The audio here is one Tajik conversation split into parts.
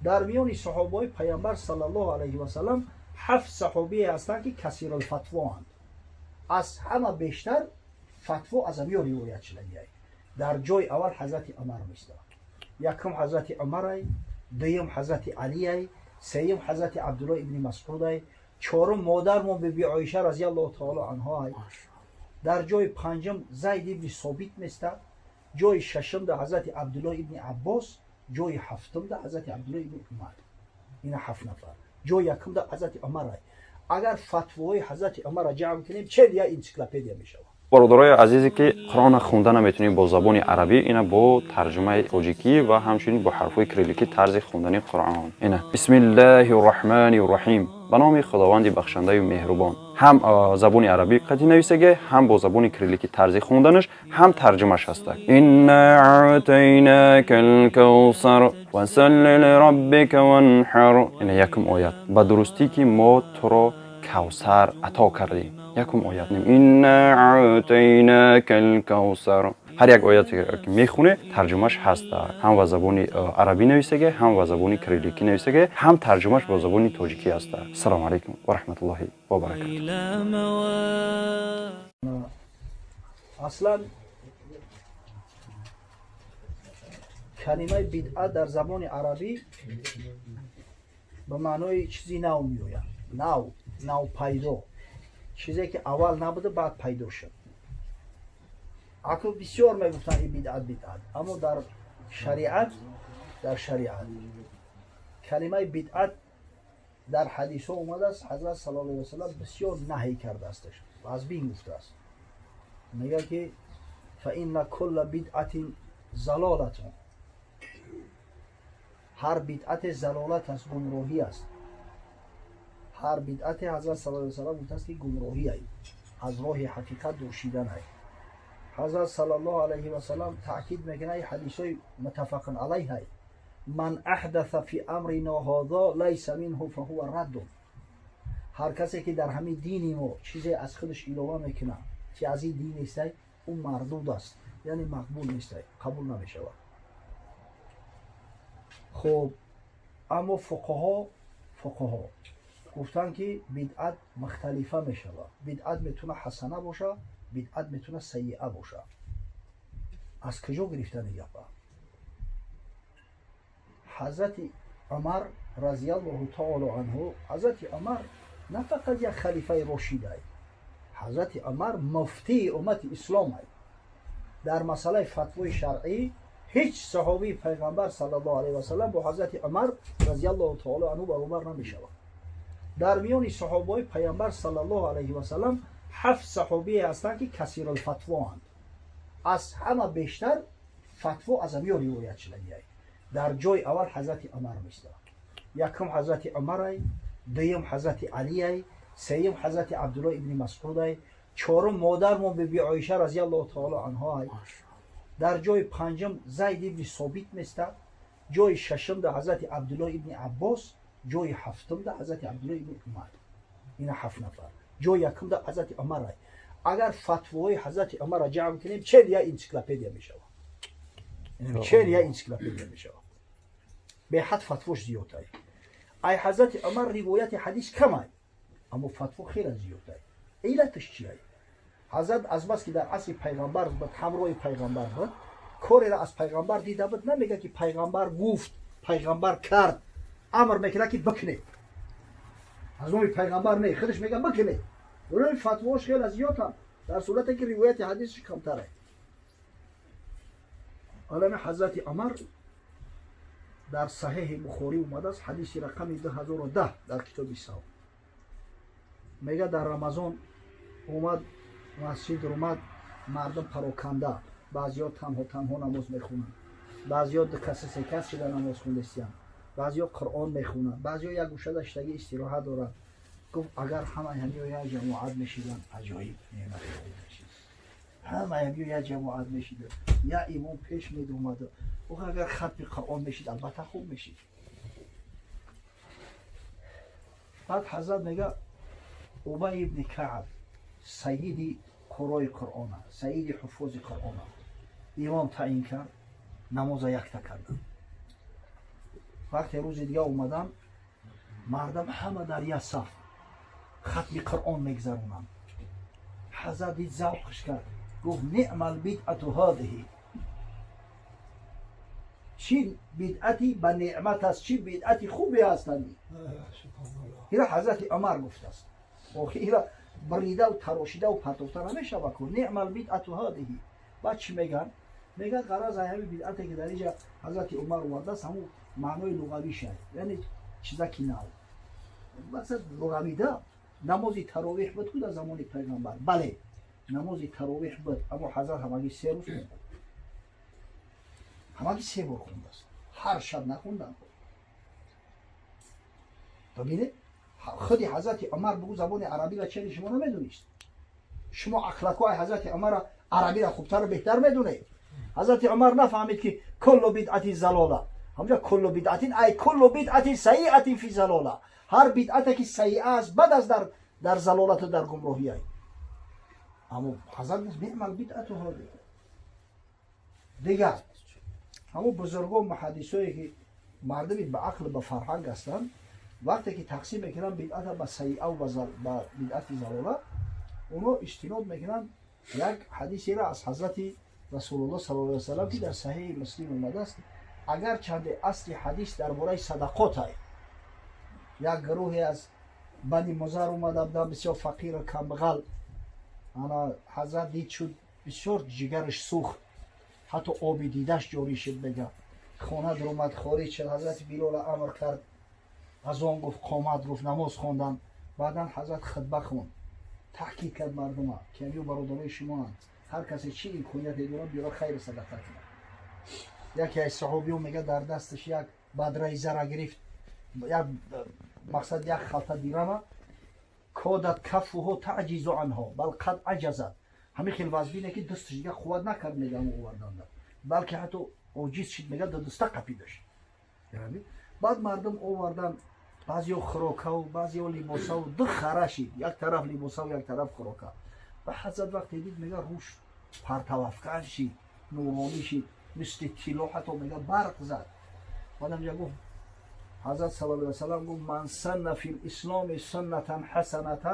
Дар миёни саҳобаҳои пайғамбар саллаллоҳу алайҳи васаллам 7 саҳобие ҳастанд, ки касирулфатвоанд. Аз ҳама бештар фатво аз амиё ривоят шудагиай. Дар ҷои аввал ҳазрати Умар меистад. Якум ҳазрати Умарай, дуюм ҳазрати Алиай, сеюм ҳазрати Абдуллоҳ ибни Масъудай, чорум модармон биби Оиша разияллоҳу таоло анҳоай. Дар ҷои панҷум Зайд ибни Собит меистад, ҷои шашум да ҳазрати Абдуллоҳ ибни Аббос, ҷои ҳафтум да ҳазрати Абдуллоҳ ибни Умар. Ина 7 нафар. Ҷои якум да ҳазрати Умарай. Агар фатвоҳои ҳазрати Умарро ҷамъ кунем, 41 энсиклопедия мешавад. Бародарои азизе, ки Қуръонро хонда наметавонед бо забони арабӣ, ина бо тарҷумаи тоҷикӣ ва ҳамчунин бо ҳарфҳои кирилликӣ тарзи хондани Қуръон. Ина: Бисмиллаҳи рраҳмани рраҳим, ба номи Худованди бахшандаю меҳрубон. Ҳам забони арабӣ қатъи нависаге, ҳам бо забони кирилликӣ тарзи хонданаш, ҳам тарҷумаш ҳаста. Инна аътайнака лкавсар фасалли лираббика ванҳар. Ина якум оят: ба дурустӣ, ки мо туро Кавсар ато кардем. Якум оят: инна аътайнака лкавсар. Ҳар як ояте ки мехоне, тарҷумаш ҳаста. Ҳам ба забони арабӣ нависаге, ҳам ба забони кирилликӣ нависаге, ҳам тарҷумаш бо забони тоҷикӣ ҳаста. Ассалому алайкум ва раҳматуллоҳи ва баракату. Аслан калимаи бидъат дар забони арабӣ ба маънои чизи нав меояд. Нав, навпайдо, чизе ки аввал набуда, баъд пайдо шуд. Акл бисёр мегуфтанд ин бидъат, бидъат, аммо дар шариат калимаи бидъат дар ҳадисҳо омадааст. Ҳазрат саллаллоҳу алайҳи васаллам бисёр наҳй кардаасташ ва аз бин гуфтааст. Мегӯяд, ки фаинна кулла бидъатин залолатун, ҳар бидъате залолат аст, гумроҳӣ аст. Ҳар бидъате, ҳазрат саллаллоҳу алайҳи васаллам гуфтааст, ки гумроҳӣ ай, аз роҳи ҳақиқат дур шидан ай. Ҳазрат саллаллоҳу алайҳи васаллам таъкид мекунад, ин ҳадисҳои муттафақун алайҳ: ман аҳдаса фи амрино ҳозо лайса минҳу фаҳува раддун. Ҳар касе ки дар ҳамин дини мо чизе аз худаш илова мекунад, ки аз ин дин нестай, ӯ мардуд аст, яъне мақбул нестай, қабул намешавад. Хуб, аммо фуқаҳо гуфтанд, ки бидъат мухталифа мешавад. Бидъат метавона ҳасана боша, бидъат метавона сайиа боша. Аз куҷо гирифтани гапа? Ҳазрати Умар разиаллоҳу таоло анҳу, ҳазрати Умар на фақат як халифаи рошидай, ҳазрати Умар муфтии уммати исломай. Дар масъалаи фатвои шаръӣ ҳеҷ саҳобии пайғамбар саллаллоҳу алайҳи васаллам бо ҳазрати Умар разиаллоҳу таоло анҳу баробар намешавад. Дар миёни саҳобаҳои пайғамбар саллаллоҳу алайҳи васаллам 7 саҳобие ҳастанд, ки касирулфатвоанд. Аз ҳама бештар фатво аз амиё ривоят шудагиай. Дар ҷои аввал ҳазрати Умар меистад. Якум ҳазрати Умарай, дуюм ҳазрати Алиай, сеюм ҳазрати Абдуллоҳ ибни Масъудай, чорум модармон биби Оиша разиаллоҳу таоло анҳоай. Дар ҷои панҷум Зайд ибни Собит меистад, ҷои шашум да ҳазрати Абдуллоҳ ибни Аббос, ҷои ҳафтум да ҳазрати Абдуллоҳ ибни Умар. Ина 7 нафар. Ҷои якум да ҳазрати Умарай. Агар фатвоҳои ҳазрати Умарро ҷамъ кунем, 41 энсиклопедия мешавад, 41 энсиклопедия мешавад. Беҳад фатвош зиёдай. Ай ҳазрати Умар ривояти ҳадис камай, аммо фатво хеле зиёдай. Иллаташ чиай? Ҳазрат азбаски дар асри пайғамбар буд, ҳамроҳи пайғамбар буд, кореро аз пайғамбар дида буд, намегӯяд, ки пайғамбар гуфт, пайғамбар кард, амр мекунад, ки бикунед. Аз номи пайғамбар не, худаш мегӯяд, бикунед. Барои фатвош хеле зиёданд, дар сурате ки ривояти ҳадисаш камтаре. Олами ҳазрати Умар дар Саҳеҳи Бухорӣ омадааст, ҳадиси рақами 2010 дар китоби савм. Мега, дар Рамазон омад масҷид, омад, мардум пароканда, баъзиҳо танҳо танҳо намоз мехонанд, баъзиҳо ду каса, се кас шида намоз хондестиянд, баъзиҳо Қуръон мехонанд, баъзиҳо як гӯшада шидаги истироҳат доранд. Гуфт, агар ҳамаи ҳамиё як ҷамоат мешиданд, аҷоиб неъмат мешид. Ҳамаи ҳамиё як ҷамоат мешида, як имом пеш медомада, агар хатми Қуръон мешид, албатта хуб мешид. Баъд ҳазрат мега, Убай ибни Каъб сайиди қурои Қуръона, сайиди ҳуффози Қуръона имом таъин кард, намоза якта карданд. Вақте рӯзи дига омадан, мардам ҳама дар як саф хатми Қуръон мегзаронанд. Ҳазрат дид, завқш кард, гуфт: نعم البدعة هذه. Чӣ бидъати ба неъмат аст, чӣ бидъати хубе ҳастанд. Ира Ҳазрати Умар гуфтааст. Охи, ира бридаву тарошидаву партофта намешава ку. نعم البدعة هذه. Баъд чӣ мегӯянд? Мегӯяд, ғараз ай ҳами бидъате, ки дар инҷа Ҳазрати Умар овардааст, ҳамун маънои луғавиша, яъне чизаки нав, мақсад луғавида. Намози таровеҳ буд ку дар замони Пайғамбар? Бале, намози таровеҳ буд, аммо ҳазрат ҳамагӣ 3 рӯз хонд, ҳамагӣ се бор хондааст, ҳар шаб нахонданд. Бибинед, худи Ҳазрати Умар бугу, забони арабиро чери шумо намедонист. Шумо ақлакои Ҳазрати Умара арабиро хубтару беҳтар медонед. Ҳазрати Умар нафаҳмид, ки كل بدعة ضلالة, ҳамҷа كل بدعة ай كل بدعة سيئة في ضلالة, ҳар бидъате ки сайиа аст, бад аст, дар залолату дар гумроҳӣ. Аммо ҳазрат гуфт: نعم البدعة هذه. Дигар ҳамон бузургон, муҳаддисое, ки мардуми ба ақл, ба фарҳанг ҳастанд, вақте ки тақсим мекунанд бидъата ба сайиаву ба бидъати залола, оно истинод мекунанд як ҳадисеро аз Ҳазрати Расулуллоҳ صلى الله وسلم, ки дар Саҳеҳи Муслим омадааст. Агар чанде асли ҳадис дар бораи садақот ай. Як гурӯҳе аз Бани Музар омада буданд, бисёр фақиру камбағал. Ана ҳазрат дид, шуд, бисёр ҷигараш сӯхт, ҳатто оби дидаш ҷорӣ шуд. Мега, хона дуромад, хориҷ шуд. Ҳазрати Билола амр кард, азон гуфт, қомат гуфт, намоз хондан. Баъдан ҳазрат хутба хонд, таъкид кард мардума, ки амиё бародарои шумоанд, ҳар касе чӣ имконияте дорад, биёра, хайру садақа кунад. Яке аз саҳобиён, мега, дар дасташ як бадраи зара гирифт, як мақсад, як халта дирама. كادت كفه تعجز عنها بل قد عجزت. Ҳамин хел вазбине, ки дасташ дига қувват накард, мега, оварданда, балки ҳатто оҷиз шид, мега, даста қапидаш. Баъд мардум овардан, баъзеҳо хӯрокаву баъзеҳо либосаву, ду хара шид, як тараф либосаву, як тараф хӯрока. Ба ҳазрат вақте дид, мега, рӯш партавафкан шид, нуронӣ шид, мисли тилло, ҳатто, мега, барқ зад. Баъдам ҷа гуфт, ҳазрат صلى الله وسلم гуфт: من سن في الإسلام سنة حسنة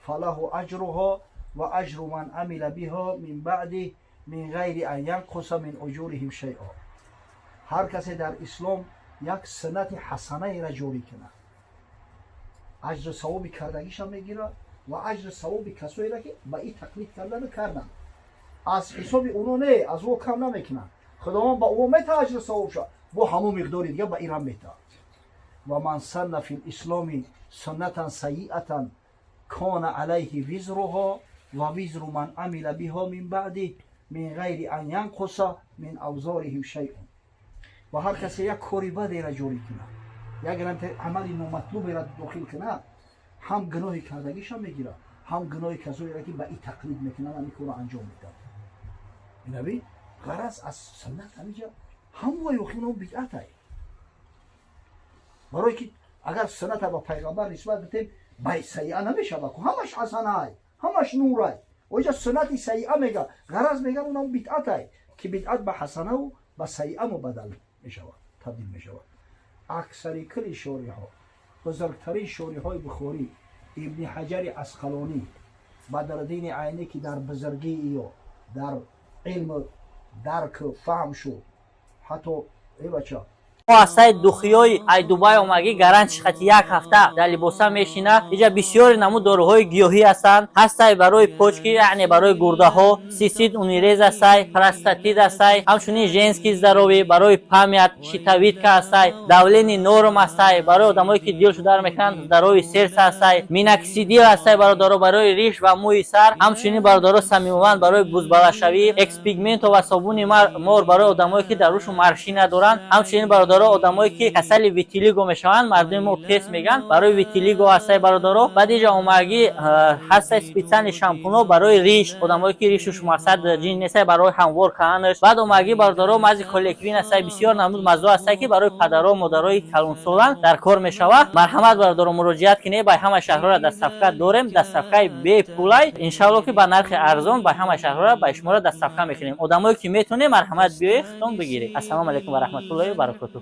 فله أجرها وأجر من عمل بها من بعده من غير أن ينقص من أجورهم شيئا. Ҳар касе дар ислом як суннати ҳасанаеро ҷорӣ кунад, аҷру савоби кардагиша мегирад ва аҷру савоби касоеро, ки ба ин тақлид кардану карданд. Аз ҳисоби оно не, аз ӯ кам намекунанд. Худованд ба ӯ мета аҷру савобша, бо ҳамон миқдори дига ба ирам метаҳад. ومن سن في الإسلام سنة سيئة كان عليه وزرها ووزر من عمل بها من بعده من غير أن ينقص من أوزارهم شيء. Ва ҳар касе як кори бадеро ҷорӣ кунад, як амали номатлуберо дохил кунад, ҳам гуноҳи кардагиша мегирад, ҳам гуноҳи касоеро, ки ба ин тақлид мекунанд, ҳамин корро анҷом медиҳанд. Инаби ғараз аз суннат ҳамиҷа ҳамвай охино бидъатай, барое ки агар сунната ба Пайғамбар нисбат бидем, ба сайиа намешава ку, ҳамаш ҳасанай, ҳамаш нурай. Оҷа суннати сайиа мега, ғараз меган, унам бидъатай, ки бидъат ба ҳасанаву ба сайиа мубаддал мешавад, табдил мешавад. Аксари кулли шориҳо, бузургтарин шориҳои Бухорӣ, Ибни Ҳаҷари Асқалонӣ, Бадриддини Айнӣ, ки дар бузургии ё дар илму дарку фаҳм шуд, ҳатто э бача. Ҳастаи духиёи ай Дубай омагӣ, гарантиш хати як ҳафта дар либоса мешина. Иҷа бисёри намуд доруҳои гиёҳӣ ҳастанд. Ҳастай барои почки, яъне барои гурдаҳо, цистит, унирез ҳастай, простатит ҳастай, ҳамчунин женский здоровье, барои память, щитовидка ҳастай, давление норм ҳастай, барои одамое ки дилшу дар мекунанд, здоровье сердца ҳастай, миноксидил ҳастай, бародаро, барои риш ва мӯи сар, ҳамчунин, бародаро, самиован барои бузбалашавӣ, экспигменто ва собуни мор барои одамое ки дар рушу морщина доранд, ҳамчунин, бародаро, одамое ки касали витилиго мешаванд, мардуми мо пес мегӯянд, барои витилиго ҳастай, бародаро. Баъд иҷа омагӣ ҳастай специальный шампуно барои риш, одамое ки ришуш мақсад ҷин нестай, барои ҳамвор карданаш. Баъд омагӣ, бародаро, мази колеквин ҳастай, бисёр намуд маззо ҳастай, ки барои падаро, модарои калонсолан дар кор мешавад. Марҳамат, бародаро, муроҷиат кунед. Ба ҳама шаҳрҳоро доставка дорем, доставкаи бепулай, иншалло, ки ба нархи арзон ба ҳама шаҳрҳоро ба шуморо доставка мекунем. Одамое ки метонем, марҳамат, биёед, худтон бигиред. Ассалому алайкум ва раҳматуллоҳи ва баракотуҳ.